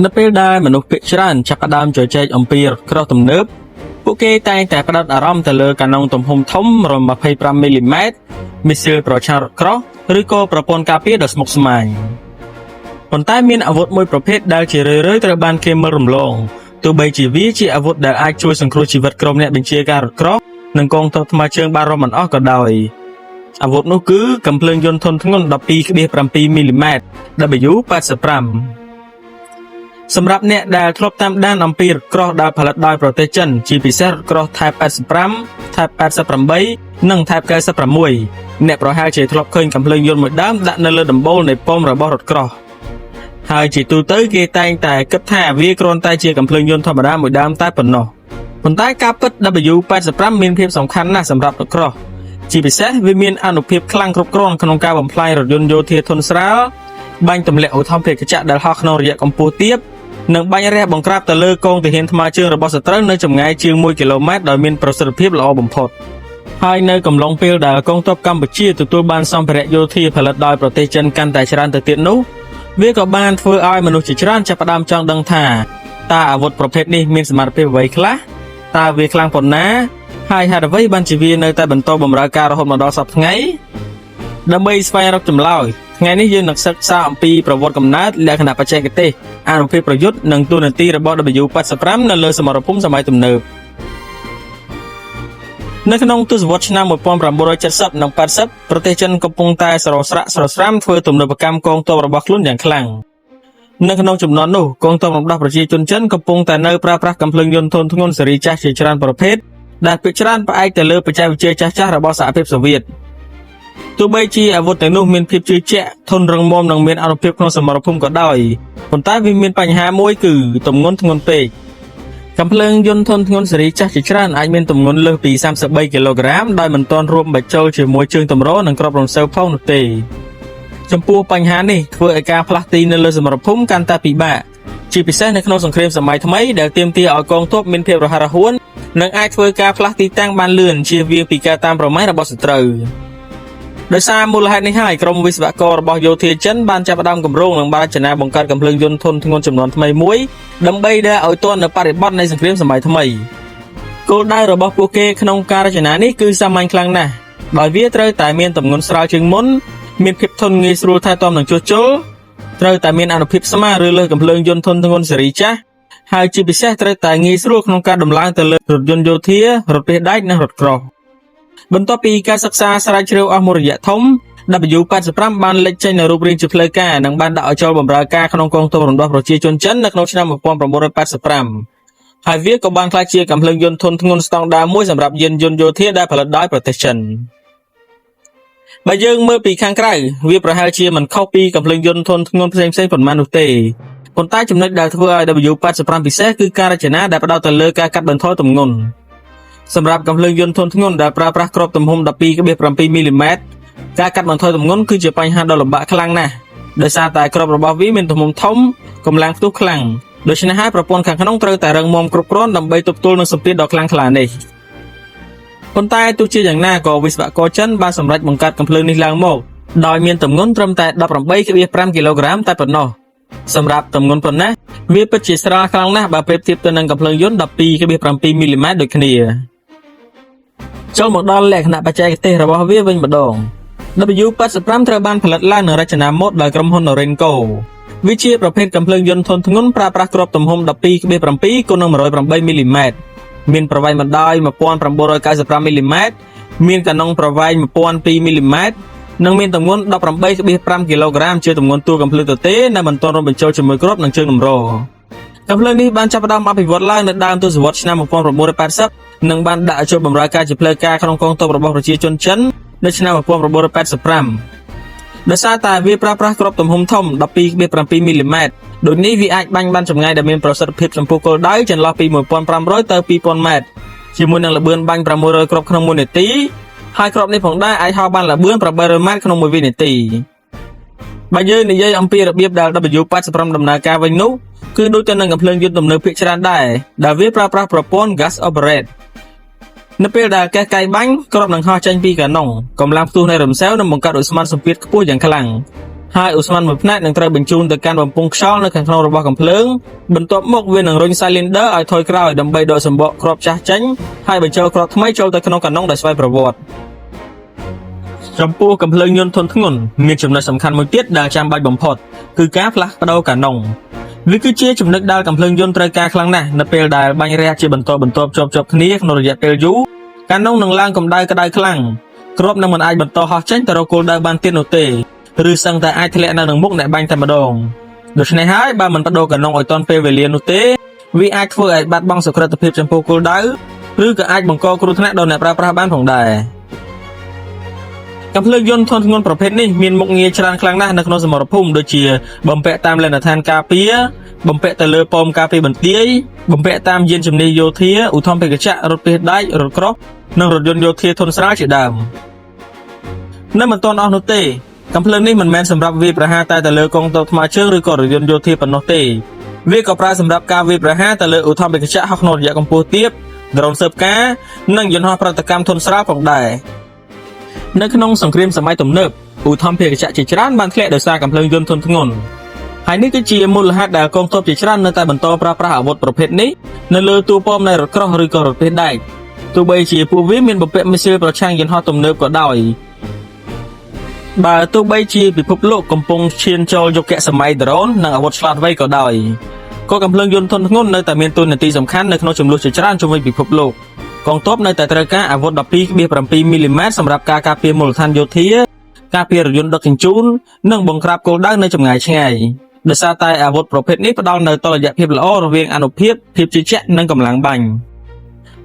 នៅពេលដែលមនុស្សភាគច្រើនចាប់ផ្ដើមជជែកអំពីរថក្រោះទំនើបពួកគេតែងតែផ្ដោតអារម្មណ៍ទៅលើកាណុងទំហំធំ125មីលីម៉ែត្រមីស៊ីលប្រឆាំងរថក្រោះឬក៏ប្រព័ន្ធការពារដ៏ស្មុគស្មាញប៉ុន្តែមានអាវុធមួយប្រភេទដែលជារឿយៗត្រូវបានគេមើលរំលងទោះបីជាវាជាអាវុធដែលអាចជួយសង្គ្រោះជីវិតក្រុមអ្នកបញ្ជាការរថក្រោះនិងកងទ័ពថ្មើរជើងបានរាប់មិនអស់ក៏ដោយអាវុធនោះគឺកាំភ្លើងយន្តធុនធ្ងន់12.7មីលីម៉ែត្រ W85។ សម្រាប់អ្នកដែលធ្លាប់តាមដានអំពីរថក្រោះដែលផលិតដោយប្រទេសចិនជាពិសេសរថក្រោះ Type 85 Type 88និង Type 96អ្នកប្រហែលជាធ្លាប់ឃើញកាំភ្លើងយន្តមួយដើមដាក់នៅលើដំបូលនៃប៉មរបស់រថក្រោះហើយជាទូទៅគេតែងតែគិតថាវាគ្រាន់តែជាកាំភ្លើងយន្តធម្មតាមួយដើមតែប៉ុណ្ណោះប៉ុន្តែការពិត W85 មានភាពសំខាន់ណាស់សម្រាប់រថក្រោះជាពិសេសវាមានអានុភាពខ្លាំងគ្រប់គ្រាន់ក្នុងការបំផ្លាញរថយន្តយោធាធុនស្រាលបាញ់ទម្លាក់ឧទ្ធម្ភាគចក្រដែលហោះក្នុងរយៈកម្ពស់ទាបនិងបាញ់រះបង្ក្រាបទៅលើកងទាហានថ្មើរជើងរបស់សត្រូវនៅចម្ងាយជាង1គីឡូម៉ែត្រដោយមានប្រសិទ្ធភាពល្អបំផុតហើយនៅកំឡុងពេលដែលកងទ័ពកម្ពុជាទទួលបានសម្ភារៈយោធាផលិតដោយប្រទេសចិនកាន់តែច្រើនទៅទៀតនោះវាក៏បានធ្វើឲ្យមនុស្សជាច្រើនចាប់ផ្ដើមចង់ដឹងថាតើអាវុធប្រភេទនេះមានសមត្ថភាពអ្វីខ្លះតើវាខ្លាំងប៉ុណ្ណាហើយហេតុអ្វីបានជាវានៅតែបន្តបម្រើការរហូតមកដល់សព្វថ្ងៃដើម្បីស្វែងរកចម្លើយថ្ងៃនេះយើងនឹងសិក្សាអំពីប្រវត្តិកំណើតលក្ខណៈបច្ចេកទេសអានុភាពប្រយុទ្ធនិងតួនាទីរបស់ W85 នៅលើសមរភូមិសម័យទំនើបនៅក្នុងទសវត្សរ៍ឆ្នាំ1970និង80ប្រទេសចិនកំពុងតែសរស្រាក់សរស្រាំធ្វើទំនើបកម្មកងទ័ពរបស់ខ្លួនយ៉ាងខ្លាំងនៅក្នុងជំនាន់នោះកងទ័ពរំដោះប្រជាជនចិនកំពុងតែនៅប្រើប្រាស់កាំភ្លើងយន្តធុនធ្ងន់ស៊េរីចាស់ជាច្រើនប្រភេទដែលភាគច្រើនផ្អែកទៅលើបច្ចេកវិទ្យាចាស់ៗរបស់សហភាពសូវៀតទោះបីជាអាវុធទាំងនោះមានភាពជឿជាក់ធន់រឹងមាំនិងមានអានុភាពក្នុងសមរភូមិក៏ដោយប៉ុន្តែវាមានបញ្ហាមួយគឺទម្ងន់ធ្ងន់ពេកកាំភ្លើងយន្តធុនធ្ងន់ស៊េរីចាស់ជាច្រើនអាចមានទម្ងន់លើសពី33គីឡូក្រាមដោយមិនទាន់រួមបញ្ចូលជាមួយជើងទម្រនិងគ្រាប់រំសេវផងនោះទេចំពោះបញ្ហានេះធ្វើឲ្យការផ្លាស់ទីនៅលើសមរភូមិកាន់តែពិបាកជាពិសេសនៅក្នុងសង្គ្រាមសម័យថ្មីដែលទាមទារឲ្យកងទ័ពមានភាពរហ័សរហួននិងអាចធ្វើការផ្លាស់ទីតាំងបានលឿនជៀសវាងពីការតាមប្រមាញ់របស់សត្រូវដោយសារមូលហេតុនេះហើយក្រុមវិស្វកររបស់យោធាចិនបានចាប់ផ្ដើមគម្រោងនិងបានរចនាបង្កើតកាំភ្លើងយន្តធុនធ្ងន់ចំនួនថ្មីមួយដើម្បីដើរឲ្យទាន់នៅបរិបទនៃសង្គ្រាមសម័យថ្មីគោលដៅរបស់ពួកគេក្នុងការរចនានេះគឺសាមញ្ញខ្លាំងណាស់ដោយវាត្រូវតែមានទម្ងន់ស្រាលជាងមុនមានភាពធន់ងាយស្រួលថែទាំនិងជួសជុលត្រូវតែមានអានុភាពស្មើឬលើសកាំភ្លើងយន្តធុនធ្ងន់ស៊េរីចាស់ហើយជាពិសេសត្រូវតែងាយស្រួលក្នុងការដំឡើងទៅលើរថយន្តយោធារថពាសដែកនិងរថក្រោះបន្ទាប់ពីការសិក្សាស្រាវជ្រាវអស់មួយរយៈធំ W85 បានលេចចេញនូវរូបរាងជាផ្លូវការនិងបានដាក់ឲ្យចូលបម្រើការក្នុងកងទ័ពរំដោះប្រជាជនចិននៅក្នុងឆ្នាំ1985ហើយវាក៏បានក្លាយជាកាំភ្លើងយន្តធុនធ្ងន់ស្តង់ដារមួយសម្រាប់យានយន្តយោធាដែលផលិតដោយប្រទេសចិនបើយើងមើលពីខាងក្រៅវាប្រហែលជាមិនខុសពីកាំភ្លើងយន្តធុនធ្ងន់ផ្សេងៗប៉ុន្មាននោះទេប៉ុន្តែចំណុចដែលធ្វើឲ្យ W85 ពិសេសគឺការរចនាដែលផ្ដោតទៅលើការកាត់បន្ថយទម្ងន់សម្រាប់កាំភ្លើងយន្តធុនធ្ងន់ដែលប្រើប្រាស់គ្រាប់ទំហំ12.7មីលីម៉ែត្រការកាត់បន្ថយទម្ងន់គឺជាបញ្ហាដ៏លំបាកខ្លាំងណាស់ដោយសារតែគ្រាប់របស់វាមានទំហំធំកម្លាំងផ្ទុះខ្លាំងដូច្នេះហើយប្រព័ន្ធខាងក្នុងត្រូវតែរឹងមាំគ្រប់គ្រាន់ដើម្បីទប់ទល់នឹងសម្ពាធដ៏ខ្លាំងក្លានេះប៉ុន្តែទោះជាយ៉ាងណាក៏វិស្វករចិនបានសម្រេចបង្កើតកាំភ្លើងនេះឡើងមកដោយមានទម្ងន់ត្រឹមតែ18.5គីឡូក្រាមតែប៉ុណ្ណោះសម្រាប់ទម្ងន់ប៉ុណ្ណេះវាពិតជាស្រាលខ្លាំងណាស់បើប្រៀបធៀបទៅនឹងកាំភ្លើងយន្ត12.7មីលីម៉ែត្រដូចគ្នាចូលមកដល់លក្ខណៈបច្ចេកទេសរបស់វាវិញម្ដង W85 ត្រូវបានផលិតឡើងនិងរចនាម៉ូដដោយក្រុមហ៊ុន Norinco វាជាប្រភេទកាំភ្លើងយន្តធុនធ្ងន់ប្រើប្រាស់គ្រាប់ទំហំ12.7គុណនឹង108មីលីម៉ែត្រមានប្រវែងបណ្ដោយ1995មីលីម៉ែត្រមានកាណុងប្រវែង1002មីលីម៉ែត្រនិងមានទម្ងន់18.5គីឡូក្រាមជាទម្ងន់តួកាំភ្លើងទទេដែលមិនទាន់រួមបញ្ចូលជាមួយគ្រាប់និងជើងតម្រកាំភ្លើងនេះបានចាប់ផ្ដើមអភិវឌ្ឍឡើងនៅដើមទសវត្សរ៍ឆ្នាំ1980និងបានដាក់ចូលបម្រើការជាផ្លូវការក្នុងកងទ័ពរបស់ប្រជាជនចិននៅឆ្នាំ1985ដោយសារតែវាប្រើប្រាស់គ្រាប់ទំហំធំ12.7មីលីម៉ែត្រដូចនេះវាអាចបាញ់បានចម្ងាយដែលមានប្រសិទ្ធភាពចំពោះគោលដៅចន្លោះពី1500ទៅ2000ម៉ែត្រជាមួយនឹងល្បឿនបាញ់600គ្រាប់ក្នុង1នាទីហើយគ្រាប់នេះផងដែរអាចហោះបានល្បឿន800ម៉ែត្រក្នុង1វិនាទីបើយើងនិយាយអំពីរបៀបដែល W85 ដំណើរការវិញនោះគឺដូចទៅនឹងកាំភ្លើងយន្តទំនើបភាគច្រើនដែរដែលវាប្រើប្រាស់ប្រព័ន្ធ gas operate នៅពេលដែលកេះកៃបាញ់គ្រាប់នឹងហោះចេញពីកាណុងកម្លាំងផ្ទុះនៃរំសេវនឹងបង្កើតឧស្ម័នសម្ពាធខ្ពស់យ៉ាងខ្លាំង។ ហើយឧស្ម័នមួយផ្នែកនឹងត្រូវបញ្ជូនទៅកាន់បំពង់ខ្យល់នៅខាងក្នុងរបស់កាំភ្លើងបន្ទាប់មកវានឹងរុញ cylinder ឲ្យថយក្រោយដើម្បីដកសម្បកគ្រាប់ចាស់ចេញហើយបញ្ចូលគ្រាប់ថ្មីចូលទៅក្នុងកាណុងដោយស្វ័យប្រវត្តិចំពោះកាំភ្លើងយន្តធុនធ្ងន់មានចំណុចសំខាន់មួយទៀតដែលចាំបាច់បំផុតគឺការផ្លាស់ប្ដូរកាណុងវាគឺជាចំណុចដែលកាំភ្លើងយន្តត្រូវការខ្លាំងណាស់នៅពេលដែលបាញ់រះជាបន្តបន្ទាប់ជាប់ៗគ្នាក្នុងរយៈពេលយូរកាណុងនឹងឡើងកម្ដៅក្ដៅខ្លាំងគ្រាប់នឹងមិនអាចបន្តហោះចេញទៅរកគោលដៅបានទៀតនោះទេឬសឹងតែអាចធ្លាក់នៅនឹងមុខអ្នកបាញ់តែម្ដងដូច្នេះហើយបើមិនប្ដូរកាណុងឲ្យទាន់ពេលវេលានោះទេវាអាចធ្វើឲ្យបាត់បង់សុក្រិតភាពចំពោះគោលដៅឬក៏អាចបង្កគ្រោះថ្នាក់ដល់អ្នកប្រើប្រាស់បានផងដែរកាំភ្លើងយន្តធុនធ្ងន់ប្រភេទនេះមានមុខងារច្រើនខ្លាំងណាស់នៅក្នុងសមរភូមិដូចជាបំពាក់តាមលេនដ្ឋានការពារបំពាក់ទៅលើប៉មការពារបន្ទាយបំពាក់តាមយានជំនិះយោធាឧទ្ធម្ភាគចក្ររថពាសដែករថក្រោះនិងរថយន្តយោធាធុនស្រាលជាដើមនៅមិនទាន់អស់នោះទេកាំភ្លើងនេះមិនមែនសម្រាប់វាយប្រហារតែទៅលើកងទ័ពថ្មើរជើងឬក៏រថយន្តយោធាប៉ុណ្ណោះទេវាក៏ប្រើសម្រាប់ការវាយប្រហារទៅលើឧទ្ធម្ភាគចក្រហោះក្នុងរយៈកម្ពស់ទាបដ្រូនស៊ើបការនិងយន្តហោះប្រតិកម្មធុនស្រាលផងដែរនៅក្នុងសង្គ្រាមសម័យទំនើបឧទ្ធម្ភាគចក្រជាច្រើនបានធ្លាក់ដោយសារកាំភ្លើងយន្តធុនធ្ងន់ហើយនេះគឺជាមូលហេតុដែលកងទ័ពជាច្រើននៅតែបន្តប្រើប្រាស់អាវុធប្រភេទនេះនៅលើតួប៉មនៃរថក្រោះឬក៏រថពាសដែកទោះបីជាពួកវាមានបំពាក់មីស៊ីលប្រឆាំងយន្តហោះទំនើបក៏ដោយបើទោះបីជាពិភពលោកកំពុងឈានចូលយុគសម័យដ្រូននិងអាវុធឆ្លាតវៃក៏ដោយក៏កាំភ្លើងយន្តធុនធ្ងន់នៅតែមានតួនាទីសំខាន់នៅក្នុងជម្លោះជាច្រើនជុំវិញពិភពលោកកងទ័ពនៅតែត្រូវការអាវុធ12.7មីលីម៉ែត្រសម្រាប់ការការពារមូលដ្ឋានយោធាការពាររថយន្តដឹកជញ្ជូននិងបង្ក្រាបគោលដៅនៅចម្ងាយឆ្ងាយដោយសារតែអាវុធប្រភេទនេះផ្ដល់នូវតុល្យភាពល្អរវាងអានុភាពភាពជឿជាក់និងកម្លាំងបាញ់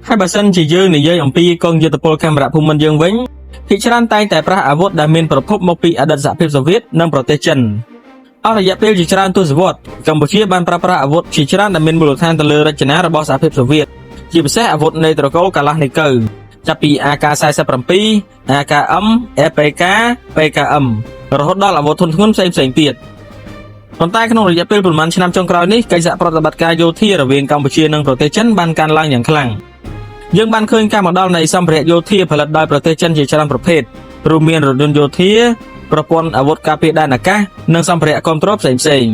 ហើយបើសិនជាយើងនិយាយអំពីកងយោធពលខេមរៈភូមិន្ទយើងវិញភាគច្រើនតែងតែប្រាស់អាវុធដែលមានប្រភពមកពីអតីតសហភាពសូវៀតនិងប្រទេសចិនអស់រយៈពេលជាច្រើនទសវត្សរ៍កម្ពុជាបានប្រើប្រាស់អាវុធជាច្រើនដែលមានមូលដ្ឋានទៅលើរចនារបស់សហភាពសូវៀតជាពិសេសអាវុធនៃត្រកូលកាឡាស់នីកូវចាប់ពី AK47 AKM APK PKM រហូតដល់អាវុធធុនធ្ងន់ផ្សេងៗទៀតប៉ុន្តែក្នុងរយៈពេលប្រមាណឆ្នាំចុងក្រោយនេះកិច្ចសហប្រតិបត្តិការយោធារវាងកម្ពុជានិងប្រទេសចិនបានកើនឡើងយ៉ាងខ្លាំងយើងបានឃើញការមកដល់នៃសម្ភារៈយោធាផលិតដោយប្រទេសចិនជាច្រើនប្រភេទរួមមានរថយន្តយោធាប្រព័ន្ធអាវុធការពារដែនអាកាសនិងសម្ភារៈគ្រប់គ្រងផ្សេងផ្សេងៗ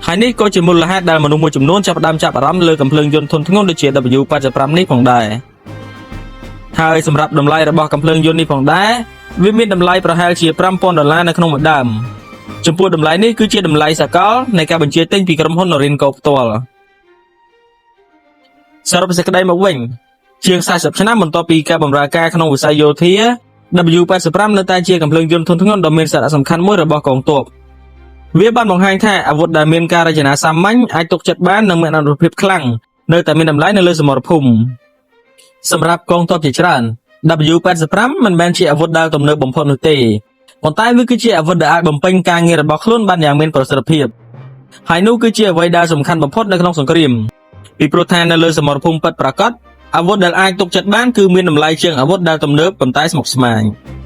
ហើយនេះក៏ជាមូលហេតុដែលមនុស្សមួយចំនួនចាប់ផ្ដើមចាប់អារម្មណ៍លើកាំភ្លើងយន្តធុនធ្ងន់ដូចជា W85 នេះផងដែរហើយសម្រាប់តម្លៃរបស់កាំភ្លើងយន្តនេះផងដែរវាមានតម្លៃប្រហែលជា5000ដុល្លារនៅក្នុងមួយដើមចំពោះតម្លៃនេះគឺជាតម្លៃសកលនៃការបញ្ជាទិញពីក្រុមហ៊ុន Norinco ផ្ទាល់សរុបសេចក្តីមកវិញជាង40ឆ្នាំបន្ទាប់ពីការបម្រើការក្នុងវិស័យយោធា W85 នៅតែជាកាំភ្លើងយន្តធុនធ្ងន់ដ៏មានសារៈសំខាន់មួយរបស់កងទ័ពវាបានបង្ហាញថាអាវុធដែលមានការរចនាសាមញ្ញអាចទុកចិត្តបាននិងមានអានុភាពខ្លាំងនៅតែមានតម្លៃនៅលើសមរភូមិសម្រាប់កងទ័ពជាច្រើន W85 មិនមែនជាអាវុធដែលទំនើបបំផុតនោះទេប៉ុន្តែវាគឺជាអាវុធដែលអាចបំពេញការងាររបស់ខ្លួនបានយ៉ាងមានប្រសិទ្ធភាពហើយនោះគឺជាអ្វីដែលសំខាន់បំផុតនៅក្នុងសង្គ្រាមពីព្រោះថានៅលើសមរភូមិពិតប្រាកដអាវុធដែលអាចទុកចិត្តបានគឺមានតម្លៃជាងអាវុធដែលទំនើបប៉ុន្តែស្មុគស្មាញ។